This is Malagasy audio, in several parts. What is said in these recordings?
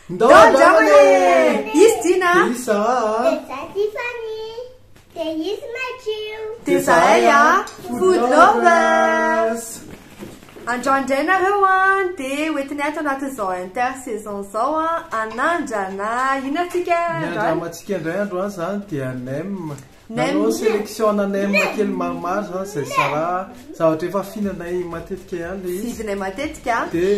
Ndao andramana e! Izy Dina Dia izy Zara a! Dia za Tiffany. Dia izy Mathieu. Dia zahay a! Food Lovers! Androany indray nareo a dia hoentinay ato anatin'izao inter-saison izao a hanandrana inona tsika Ny androany? andramantsika indray androany izany dia nem. Nem. Nanao sélection-na nem kely maromaro izany izay Zara zavatra efa fihinanay matetika ihany ilay izy. Vidinay matetika. Dia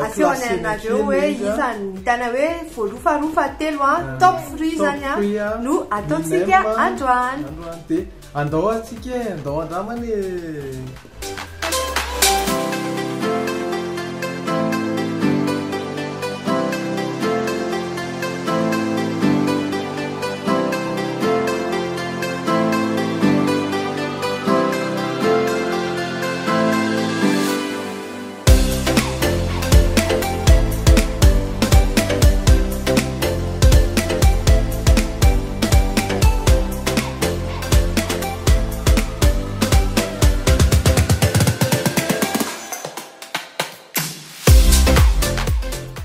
Asehonay classena anareo kely hoe ilay izy a. iza ny hitanay hoe voalohany faharoa fahatelo a top fruit Top izany a fruit a, no ny ataontsika nem androany. Androany dia andao antsika e, andao andramana e.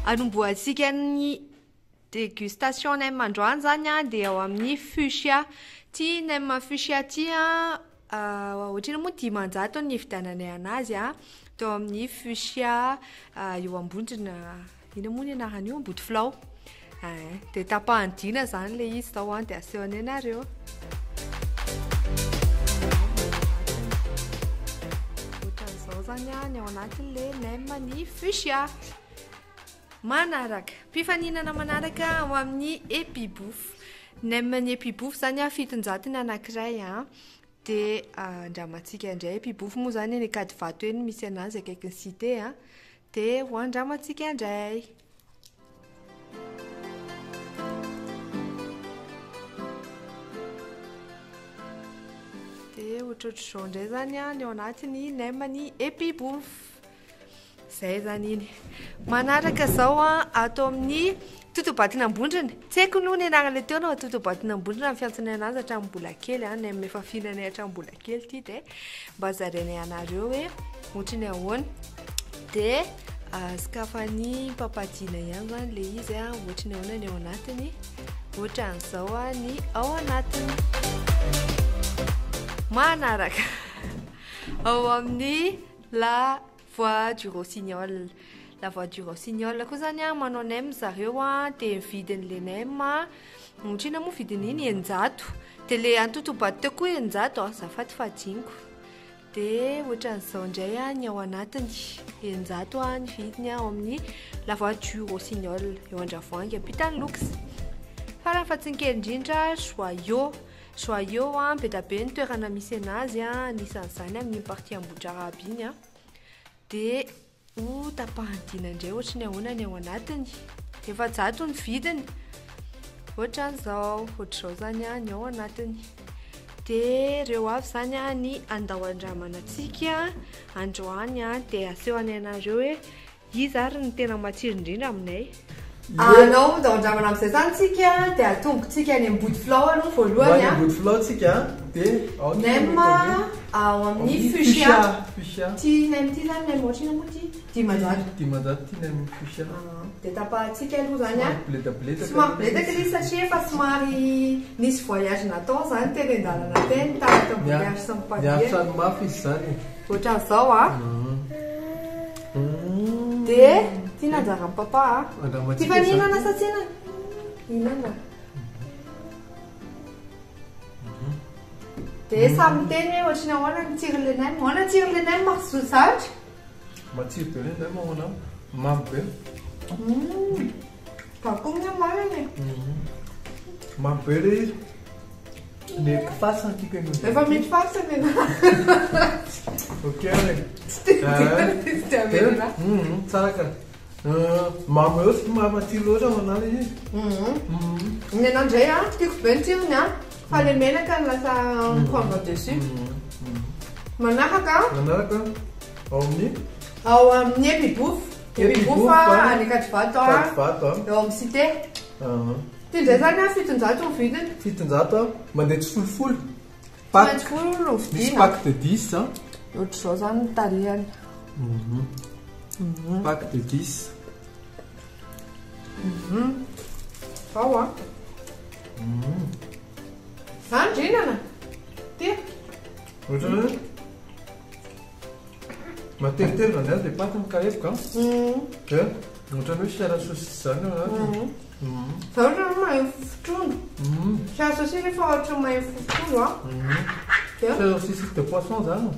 Anombohantsika ny dégustation nem androany zany a dia ao amin'ny fuchsia. Ty nem fuchsia ty a ohatrino moa 500 ny nividiananay anazy a teo amin'ny fuchsia eo Ambondrona, ino moa ny anaran'io? Ambodifilao. Dia tapahany dina zany le izy tao a dia asehonay anareo. Ohatran'izao zany a ny ao anatin'le nem ny fuchsia. Manaraka, mpifaninana manaraka ao amin'ny Epibouffe. Nem ny Epibouffe zany a 700 ny anankiray a. Dia andramantsika indray. Epibouffe moa zany eny Ankadivato eny misy anazy akaikin'ny cité a. Dia ho andramantsika indray. Dia ohatrohatr'izao indray zany a ny ao anatin'ny nem ny Epibouffe. Zay zany iny. Manaraka zao a ato amin'ny Totobatin'Ambondrona. Tsy haiko aloha ny anaran'ilay teo na Totobatin'Ambondrona ny fiantsonay anazy hatramin'ny mbola kely a, nem efa fihinanay hatramin'ny mbola kely ity dia mba zarainay anareo hoe ohatry ny ahoana. Dia sokafan'ny papadina ihany zany ilay izy a, ohatry ny ahoana ny ao anatiny. Ohatran'izao a ny ao anatiny. Manaraka ao amin'ny La Voix du Rossignol. La Voix du Rossignol koa zany a manao nem zareo a dia ny vidin'le nem a ohatrina moa vidin'iny 600 dia le antotobato teo koa 600 a azafady fa adinoko dia ohatran'izao indray a ny ao anatiny 600 a ny vidiny ao amin'ny La Voix du Rossignol eo Andravoahangy ampitan'ny Lux. Farany fa tsy ny kely indrindra Joyau. Joyau a, be dia be ny toerana misy anazy a, anisan'izany amin'iny partie Ambohidraraby iny a. Dia ho tapahany dina indray ohatry ny ahoana ny ao anatiny. 400 ny vidiny. Ohatran'izao, ohatr'izao zany a ny ao anatiny. Dia ireo avy zany a ny andao andramana antsika androany a, dia asehonay anareo hoe Iza ary no tena matsiro indrindra aminay? Anao ndao andramana amin'izay zany tsika dia atombotsika any Ambodifilao aloha voalohany Any a. Ambodifilao tsika dia ao ny Nem ao amin'ny fuchsia. Fuchsia. Ty nem ty zany nem ohatrina moa ty? 500. 500 ty nem fuchsia. Dia tapahantsika aloha zany a. Somary bledabledaka. Somary bledaka ilay izy satria efa somary nisy voyage natao zany teny an-dalana teny tato Ambodiary sy ny Pavie. Niaritra ny mafy izy zany e. Ohatran'izao a. Dia ty ny anjaran'i papa a. Andramantsika Tiffany izany. hihinana sa tsy hihinana? Hihinana. Dia samy miteny hoe ohatry ny ahoana ny tsiron'ilay nem. Ahoana ny tsiron'ilay nem ry Zandry? Matsiro be ilay nem ahoana? Mamy be. Bakoly ny marina e. Mamy be ilay izy. Le farce no tiako eny. Efa misy farce ny anazy. Ok ary. Tsy tia averina. Tsara ka. Mamy eo tsy mamy matsiro loatra ao anala izy. Ny anah indray a, tiako be ny tsirony a, fa le menaka no lasa mi-prendre dessus. Manaraka. Manaraka ao amin'ny. Ao amin'ny Epibouffe. Epibouffe any Ankadivato a. Ankadivato a. Eo amin'ny cité. Ty indray zany a 700 ny vidiny. 700 a, mandeha tsifolofolo. Tsy Pack. maintsy folo no Misy vidiana. pack de 10 a. Ohatr'izao zany ny tarehiny. Pack de 10. Ao an. Zany drinana. Ty. Ohatrany hoe matevitevina ny azy le paty mikarepoka an. Dia ohatrany hoe chair à saucisse zany ao anatiny. Za ohatrany hoe mahay fofotrondro. Chair à saucisse efa ohatrany mahay fofotrondro an. Dia. Chair à saucisse de poisson zany.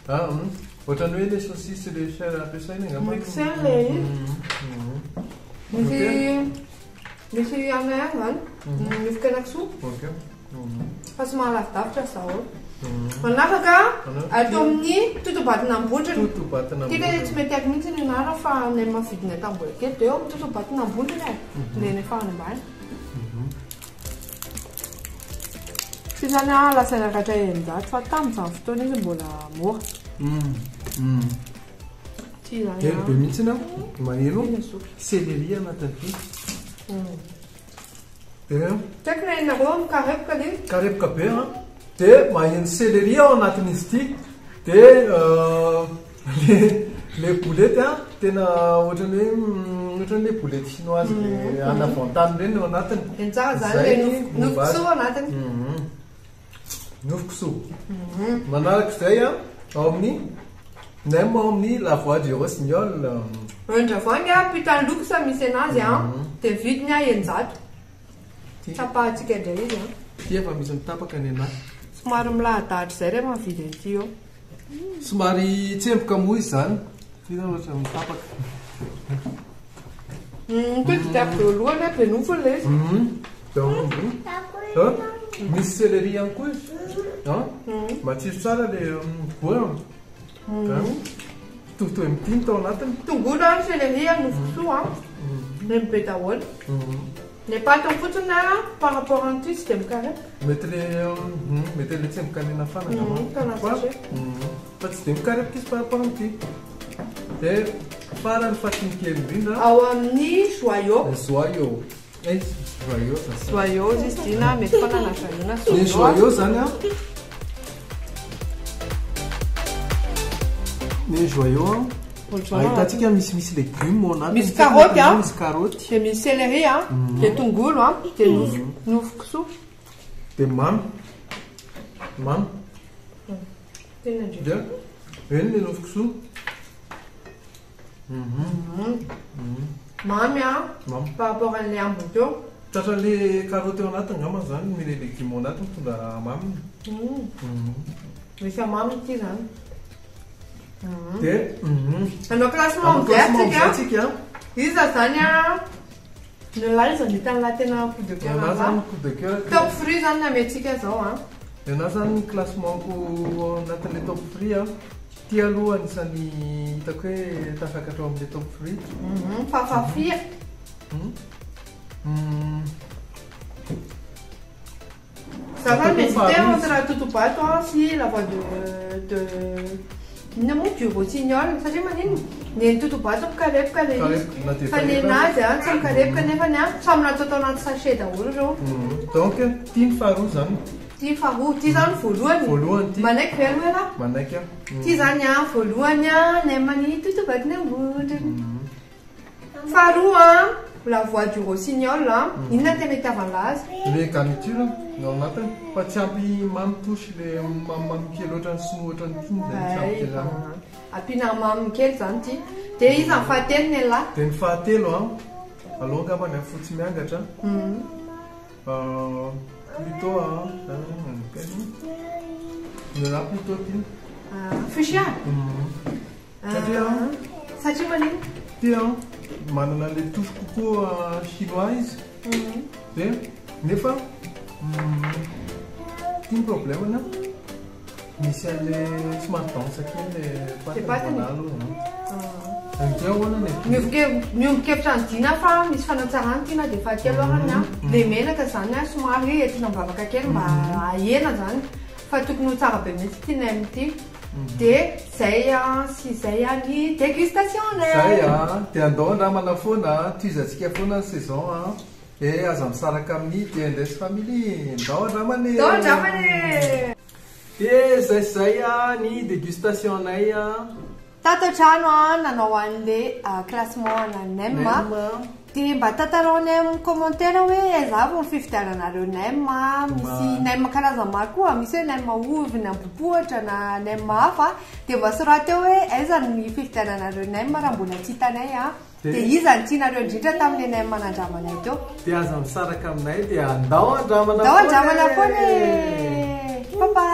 Ah, ohatrany hoe le saucisse le chair ampiasaina angamba. Mixer le izy. Misy misy anay any zany. Nofo henakisoa. Ok. Fa somary lavidavitra zaho. Manaraka ato amin'ny totobaton'Ambondrona. Totobaton'Ambondrona. Ty le tsy mety haiko mihitsy ny anarana fa ny mavidinay tamin'ny mbola kely dia eo amin'ny totobaton'Ambondrona e. Le any farany ambany. Ty zany a lasa niakatra 600 fa tamin'izany fotoana izy mbola mora. Ty zany Kely be mihitsy na maheno Tena zoky. céleri anatin'ity. Dia Tsy haiko na ianareo mikarepoka le izy. Karepoka be an. Dia maheno céleri ao anatin'izy ity. Dia le le boulette an, tena ohatran'ny hoe ohatran'ny hoe boulette chinoise le en avantany ireny ao anatiny. Tena tsara zany Zay le ny nofo momba azy. kisoa ao anatiny. Nofo kisoa. Manarak'izay an, ao amin'ny nem ao amin'ny La Voix du Rossignol. Andravoahangy an, ampitan'ny loko sa misy anazy an, dia vidiny an 600. Ty. Tsapahantsika indray izy an. Ty efa misy mitapaka ny anahy. Somary milahadahatra izay rehefa mividy an'ity eo. Somary tsemboka moa izy izany. Ty zany ohatra mitapaka. Ty tsy tiako voalohany hoe be nofo ilay izy. Dia misy céleri ihany koa izy. An? Matsiro tsara ilay voa. Mitovitovy amin'ity ny tao anatiny. Tongolo an, céleri an, nofo kisoa an. Reny be daholo. Le pâte fotsiny an, par rapport amin'ity tsy dia mikarepoka. Mety le mety le tsemboka le nafana angamba. Tana Fa sachet. fa tsy dia mikarepoka izy par rapport amin'ity. Dia farany fatiny kely indrindra. Ao amin'ny joyau. Joyau. Eh, joyau zany. Joyau izy ity na mety foana na joyau na Ny joyau. joyau zany an. Ny joyau an. Ahitantsika misimisy légumes ao anatiny. Misy carotte an. Misy carotte. Dia misy céleri an, dia tongolo an, dia nofo nofo kisoa. Dia mamy. Mamy. Tena indrindra. Dia eny ny nofo kisoa. Mamy an, Mamy. par rapport an'ilay ambiny teo. Tratran'ilay carotte ao anatiny angamba izany, ilay légumes ao anatiny mitondra maminy. Misy hamamy ity izany. Dia Hanao classement Hanao amin'izay classement atsika. amin'izay atsika. Iza zany an? Ny lahy iza nahita an'ilay tena coup de cœur Ny anahy an'lah? zany coup de cœur. Top fruit zany nametrika zao an. Ny anahy zany ny classement-ko ao anatin'ilay top fruit an. Ty aloha anisan'ny hitako hoe tafakatra ao amin'ilay top fruit. Fahafafiry. Ça va, mais c'était entre la Totobato sy la voix de de inona moa du rossignol satria maninona ny an'ny Totobato mikarepoka ilay izy Mikarepoka, na dia fa ny karepoka. anazy an tsy mikarepoka nefa ny an samy natao tao anaty sachet daholo ireo. Donc ty ny faharoa zany. Ty ny faharoa, ty zany voalohany. Voalohany ty. Manaiky ve aloha ialahy? Manaiky aho. Ty zany an voalohany an nem-ny Totobato ny Ambondrona. Faharoa an, la voix du rossignol an, inona no tena itiavan'lah azy? Le garniture no ao anatiny fa tsy ampy mamy touche le mamimamy kely ohatran'ny sinoa ohatran'ny ity zay tsy ampy kely aminy. Ampiana maminy kely zany ity. Dia iza ny fahatelo ny an'lah? Dia ny fahatelo an, aleo angamba ny fotsy miangatra. Plutôt an, ny anah plutôt ty. Fuchsia? Satria Satria maninona? Ty an, manana an'ilay touche kokoa chinois izy. Dia nefa ty ny problème-ny an, misy an'ilay somary dense kely ilay pâte Ilay pâte-ny? aloha aloha. Amin'izay ahoana ny avis? Miombon-kevitra an'i Dina fa misy fanatsarana ity na dia fahatelo ary ny an. Ilay menaka izany an, somary entina am-bavaka kely mba hahena izany fa tokony ho tsara be mihitsy ity nem ity. Dia zay an sy zay an ny dégustation e! Zay an! Dia andao andramana foana an! Tohizantsika foana ny saison an! Dia aza misaraka amin'ny DNS Family! Ndao andramana e! Ndao andramana e! Dia zay sy zay an ny dégustation-nay an! Tato an-trano a, nanao an'le classement ana nem a. Dia mba tantarao anay amin'ny commentaire hoe aiza avy ny fividiananareo nem a, misy nem karazany maro koa, misy hoe nem ovy, nem bopohatra na nem hafa, dia mba soraty eo hoe aiza ny fividiananareo nem raha mbola tsy hitanay a, dia iza no tianareo indrindra tamin'ilay nem nandramanay teo. Dia aza misaraka aminay dia andao andramana foana e! Andao andramana foana e! Bye bye!